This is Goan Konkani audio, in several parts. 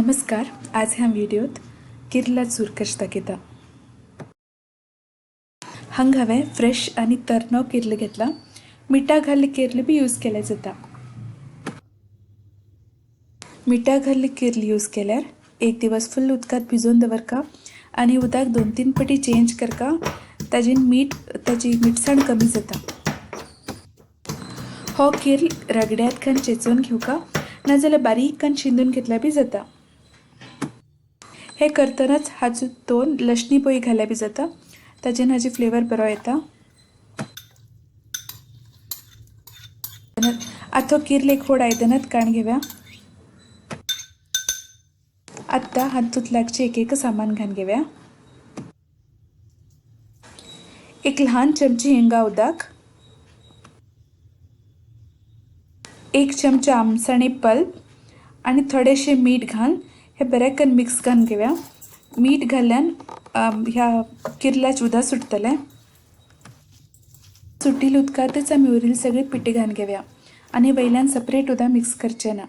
नमस्कार, आज ह्या व्हिडिओत किर्ला चूर कशें दाखयता। हांगा हांवें फ्रेश आनी तरनो किर्ल घेतला। मिठा घाल्ले किर्ल बी यूज केल्यार जाता। मिठा घाल्ले किर्ल यूज केल्यार एक दिवस फुल उदकांत भिजोवन दवरका आनी उदक 2-3 पटी चेंज करका, ताजेन मीठ ताजी मिटसाण कमी जाता। हो किर्ल रगड्यात घालून चेंचून घेवका, नाजाल्यार बारीक करून शिंदून घेतल्यार बी जाता। हे करतनाच हाजो 2 लसणी पोळी घाल्यार बी जाता, ताजेन हाजी फ्लेवर बरो येता। आतां किर्ल एक फोड आयदनात काडून घेवया। आतां हातूंत लागचें एक एक सामान घालून घेवया। एक ल्हान चमची हिंगा उदक, 1 चमचा आमसाणे पल्प आनी थोडेशें मीठ घालून हे बरें करून मिक्स करून घेवया। मीठ घाल्ल्यान ह्या किर्लाच उदक सुटतलें। सुटिल्ले उदकांतच आमी उरिल्ले सगळे पिठे घालून घेवया आनी वयल्यान सेपरेट उदक मिक्स करचें ना।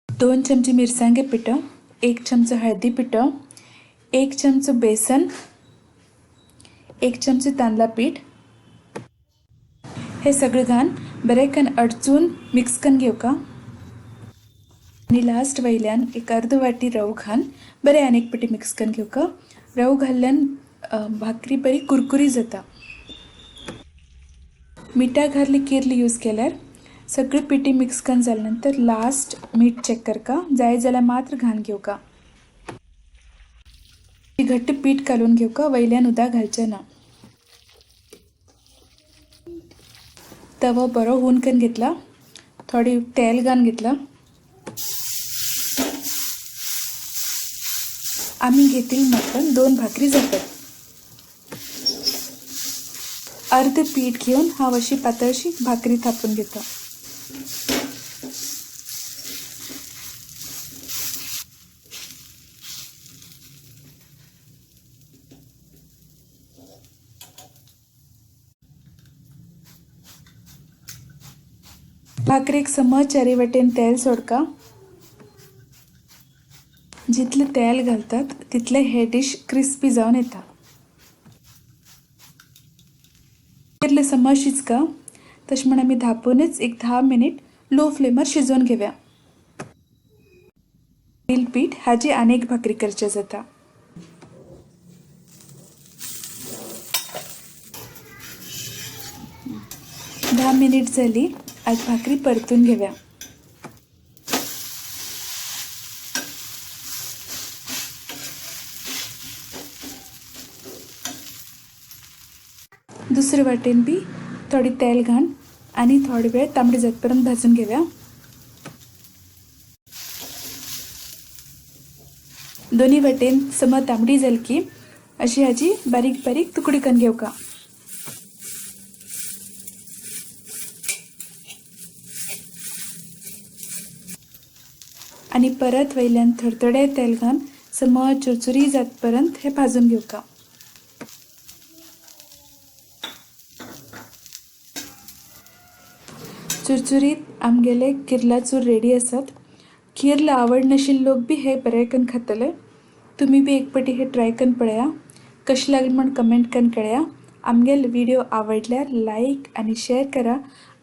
दोन चमचे मिरसांगे पिठो, 1 चमचो हळदी पिठो, 1 चमचो बेसन, 1 चमचो तांदळा पीठ। हे सगळें घालून बरें करून अडचून मिक्स करून घेवका आनी लास्ट वयल्यान एक अर्द वाटी रव घालून बरें आनी एक पटी मिक्स करून घेवका। रव घाल्ल्यान भाकरी बरी कुरकुरी जाता। मिठा घाल्ली किर्ल यूज केल्यार सगळी पिठी मिक्स करून जाले नंतर लास्ट मीठ चेक करका, जाय जाल्यार मात्र घालून घेवका। घट्ट पीठ घालून घेवका, वयल्यान उदक घालचें ना। तवो बरो हून करून घेतला, थोडी तेल घालून घेतला। आमी घेतिल्ले मापन 2 भाकरी जातात। अर्ध पीठ घेवन हांव अशी पातळशी भाकरी थापून घेता। भाकरेक समज चारी वटेन तेल सोडका। जितले तेल घालतात तितले हे डिश क्रिस्पी जावन येता। किर्ल समज शिजका तशें म्हण आमी धापूनच एक 10 मिनीट लो फ्लेमार शिजोवन घेवया। पीठ हाजी आनी एक भाकरी करचें जाता। 10 मिनीट जाली, आज भाकरी परतून घेवया। दुसरे वाटेन बी थोडी तेल घालून आनी थोडे वेळ तांबडी जातपर्यंत भाजून घेवया। दोन्ही वाटेन सम तांबडी जाली की अशी हाजी बारीक बारीक तुकडी करून घेवका। आनी परत वयल्यान थोडे थोडे तेल घालून सम चुरचुरी जातपर्यंत हे भाजून घेवका। चुरचुरीत आमगेले किर्ला चूर रेडी आसात। किर्ल आवडनाशिल्ले लोक बी हे बरें करून खातले। तुमी बी एक पटी हे ट्राय करून पळया, कशें लागलें म्हूण कमेंट करून कळया। आमगेले व्हिडिओ आवडल्यार लायक आनी शेअर करा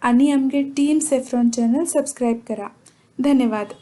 आनी आमगे टीम सेफ्रॉन चॅनल सबस्क्रायब करा। धन्यवाद।